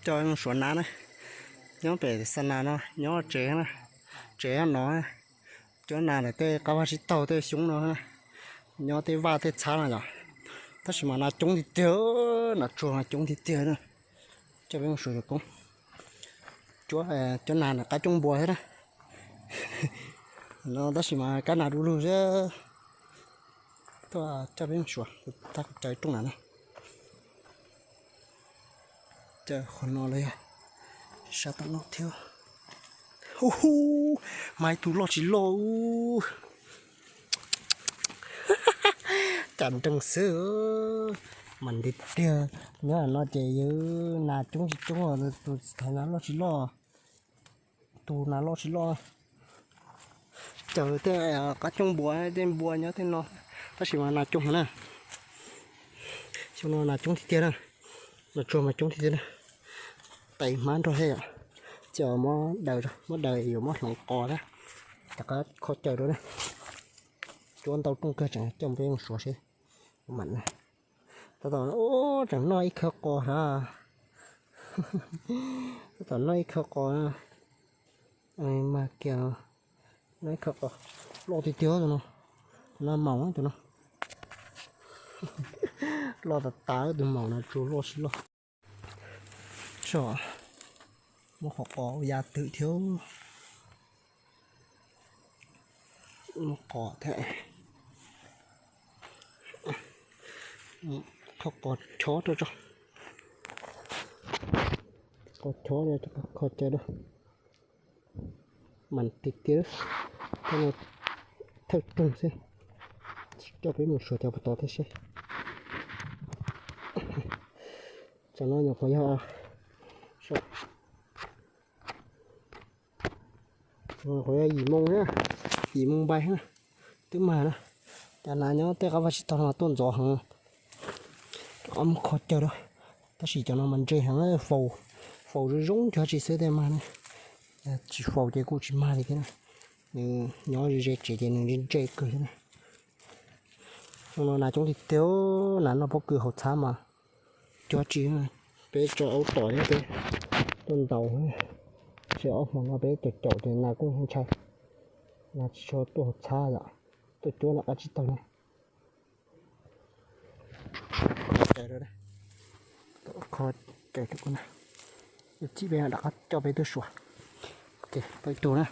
Coj suav nas na, nyob pem xa nas no, nyob tsev na, tsev no, cov nas ntawm tej qab vaj tsib taug tej xyoob no, nyob tej vaj tej txhab no yom. Tab sis mas nas coob tiag tiag, nas tsuag mas coob tiag tiag na. Coj peb mus suav cov koob, cov nas ntawm qab cooj npua thiab na. No tab sis mas kab nas du lug xwb. Tuaj coj peb mus suav, tab kuv caw rooj na na. Caw qhov no los yog sab tom no thiab. Hu hu, mas ib tug loj tsis loj. Cas nreeg xwb, mas nti tiag. Nyob no ces yog nas coob tsis coob, tus tsis thaiv nas loj tsis loj, tus nas loj tsis loj. Caw tej qab cooj npua, tej npua nyob tej no, tab sis mas nas coob heev na. Xyoo no nas coob tiag tiag na, nas tsuag mas coob tiag tiag na. Tais hmab nrog thiab yom, ces muab daws, muab daws yuav muab hloov qos na, rov qab kho caw rau na. Cuab ntau rooj kawg tseem coj peb mus suav seb mam na. Tab tom, tseem noj ib khawb qos na, tab tom noj ib khawb qos na. Mas kiag, noj ib khawb qos, loj tiag tiag tus no, tus no maum tus no, loj tas tas, tus maum no tsuas loj tsis loj. Muab qhov qos ya twm thiab, muab qos thiab, qhov qos chob rau tso, qos chob rau kho caw rau. Mas tiag tiag, thawj rooj xwb, coj peb mus suav cov puas tod thiab seb. Tsam no nyuam qhuav yog, nyuam qhuav yog yim moo na, yim moo npai na, twb mag na. Cov nas nyob tej qab vaj tsib taug no tuaj ntxov heev, rov qab muab kho caw rau. Tab sis cov no mas ntse heev, faus, faus zoo zoo cuag tsis xwb tej mag na. Tsis faus ces kuj tsis mag li thiab na. Nws nyob ze ze tsev ces nws ntse ntse kawg thiab na. Xyoo no nas coob tiag tiag, nas noj pob kws haus txhab mas cuag tsis. Peb tso aub tom thiab peb tuaj ntaus, tab sis ob hmo no peb caum caum ces nas kuj ntshai, nas tsis tshua tuaj haus txhab yom, tuaj cuab nram qab tsib taug no. Kho caw rau, kho caw rau na, ib chim peb rov qab coj peb tuaj suav. Tau ib tug na,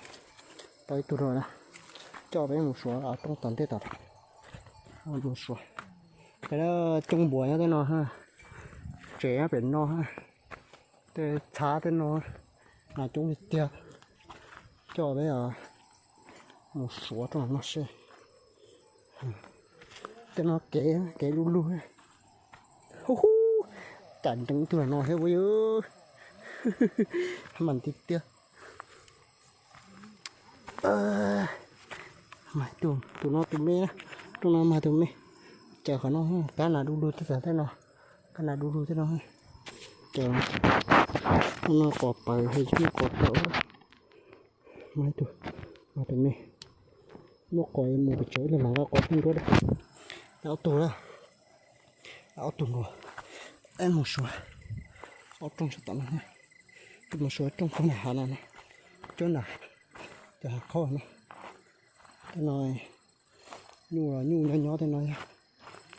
tau ib tug rau na, coj peb mus suav rooj tom ntej tom, mus suav. Peb cooj npua nyob tej no, tsev nyob pem no, tej txhab tej no, nas coob tiag tiag, coj peb mus suav rooj no seb. Tej no kev, kev du lug. Hu hu, cas nreeg ib tug no thiab ua, mas tiag tiag. Mas tus no tus me, rooj no mas tus me. Ces qhov no kab nas du lug tej no, kab nas du lug tej no. Ces rooj no qos pawv, rooj no qos tawm. Mas tus, mas tus me, muab qos mus pes tsawg ib leeg mas nqa qos pheej nruab da. Ob tug na, ob tug nkaus, mus suav ob rooj sab tom no, mus suav rooj puag nram hav no, cuab nas, cov hav qhaub no. Tej no nyuj los nyuj nyob nyob tej no yog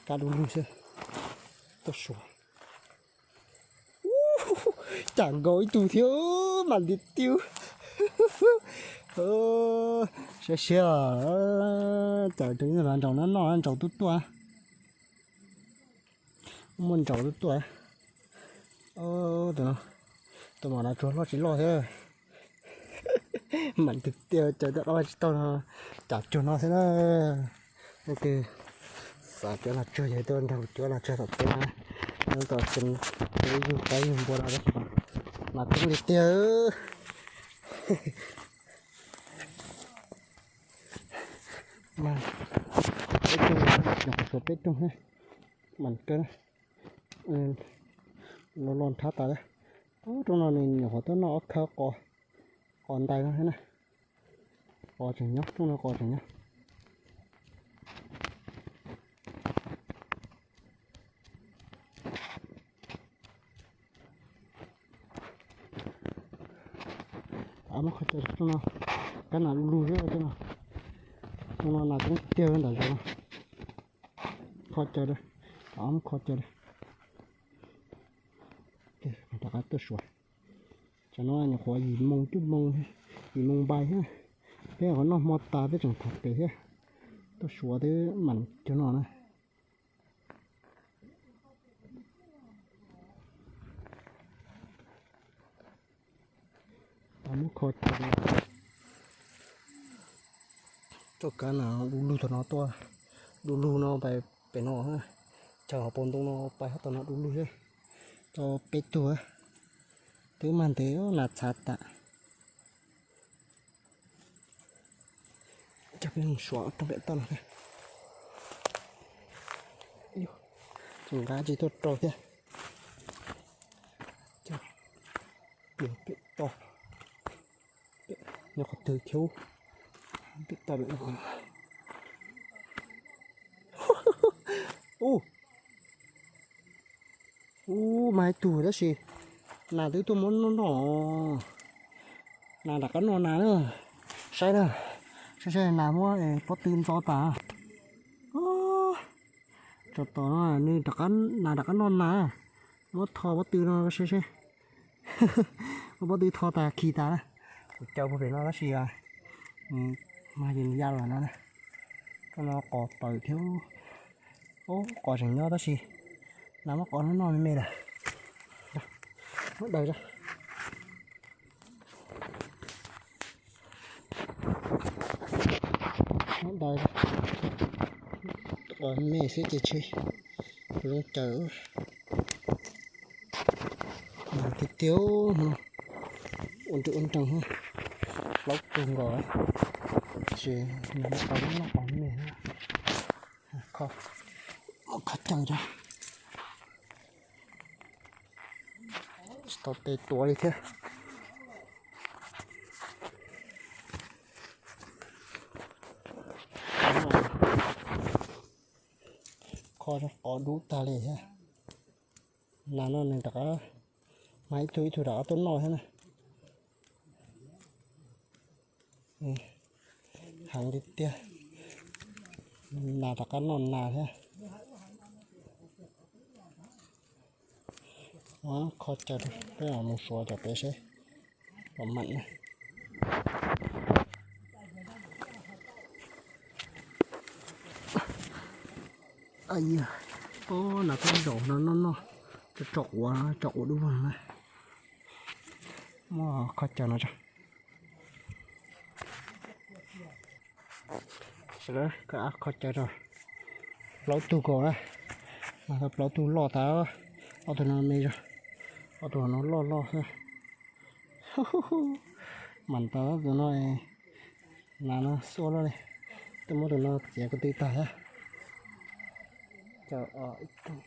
kab du lug xwb, tuaj suav. Cas nkaus ib tug thiab, mas nti tiag. Siab siab, cas nraum no noj nraum tuaj tuaj, muaj nraum tuaj tuaj. Tus no, tus maum no tsuag loj tsis loj thiab. Mas nti tiag, cas tej qab vaj tsib taug no, cas cuag no thiab na. Leej twg xav cuab nas tsuag ces tuaj nrog kuv cuab nas tsuag tom teb na. Nyob tom tsev, yug qaib yug npua no, mas coob tiag tiag. Mas peb rooj, nyuam qhuav suav peb rooj thiab, mas kawg na, los los nrhab tas lawm. Ub, rooj no nws nyuam qhuav tuaj noj ob khawb qos, qos ntais no thiab na. Qos tseem nyob, rooj no qos tseem nyob. Muab kho caw no, kab nas du lug xwb no. Zoo no nas coob tiag ntawm zos no. Kho caw, muab kho caw. Rov qab tuaj suav. Tsam no nyuam qhuav yim moo cuaj moo, yim moo npai thiab. Peb qhov noj hmo tas peb tseem tham pem thiab. Tuaj suav twb mam cog no na. Muab kho caw. Tuaj kab nas du lug thaum no tuaj, du lug no pais pem no, chaw hauv paus ntoo no pais hab tom no du lug xwb. Tau peb tug, twb mag ntev nas txhav tas. Coj peb mus suav rau pem toj no thiab. Tseem nqa tsis tuaj rau thiab. Coj pem toj, nyob qhov twg thiab. Pem toj. Ub, ub, mas ib tug tab sis nas twb tuaj muab noj noj. Nas rov qab noj nas na. Saib na, saib saib nas muab pob tw ntxo tas. Tsov tom no nws rov qab, nas rov qab noj nas. Muab tho pob tw no saib seb. Muab pob tw tho tas khi tas na. Kuv caw puag pem no tab sis mas yus ya los no na. Koj no qos pawm thiab. Ub, qos tseem nyob tab sis nas muab qos no noj me me lawm. Muab daws, muab daws, qos me xwb ces tsis zoo caw. Tiag tiag, ua nreeg ua nreeg, plaub tug nkaus, tab sis nws qos noj qos me. Kho, kho caw rau. Tsis tau tes tuav li thiab. Kho qos dub tag li thiab. Nas no nws rov qab, mas ib tug ib tug rov qab tuaj noj thiab na. Heev tiag tiag, nas rov qab noj nas thiab. Kho caw, peb mus suav cov pem seb puas mam na. Nas tuaj zaum no noj noj, tso quav, tso quav dub lug na. Muab kho caw no tso. Sawv daws, kho caw rau plaub tug nkaus na. Mas tau plaub tug loj tas, ob tug no me zog, ob tug no loj loj xwb. Mam tau tus no, nas no xuaj loj li. Twb muab tus no txiav ko tw tag thiab. Cov ib tug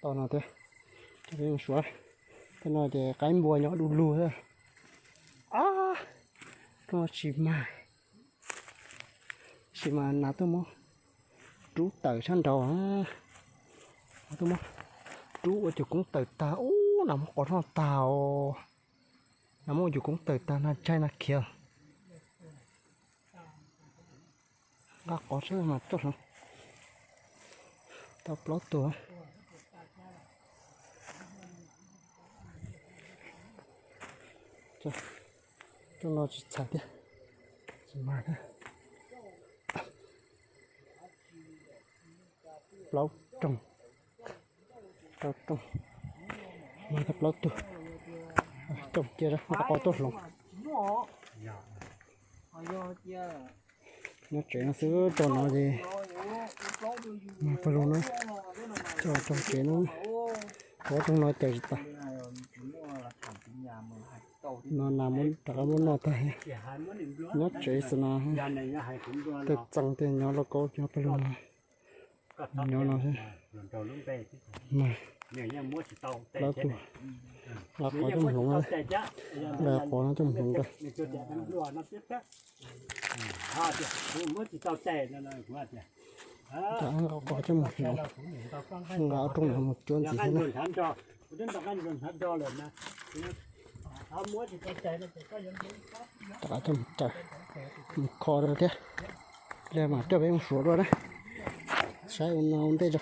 tau no thiab. Cov peb mus suav. Tej no ces qaib npua nyob du lug thiab. Ab, tuaj tsis mag, tsis mag nas tuaj muab rub tawm sab nraud. Tuaj muab rub ua cov koob tawm tag. Ub, nas muab qos noj tag os. Nas muab ua cov koob tawm tag, nas tsaig nas khiav. Nqa qos seb mas tuaj hloov. Tau plaub tug. Rooj no tsis txhais thiab, tsis mag thiab. Plaub rooj, plaub rooj, mag tau plaub tug. Rooj cia rau qos tuaj hloov. Nyob tsev no xwb, rooj no ces mag pawg lug no, coj rooj tsev no, ob rooj no cawm tsis tas. No nas rov qab muab noj tag. Nyob tsev xwb no, tej txee tej nyob lauj kaub nyob pawg lug no, nyob no xwb. Mas plaub tug, nqa qos coj mus hloov, nqa qos no coj mus hloov rau. Nqa qos coj mus hloov, nqa ob rooj no mus cuab ntxiv thiab na. Rov qab coj mus raws, mus kho rau thiab. Lig mas coj peb mus suav dua na, saib ua no ua ntej tso.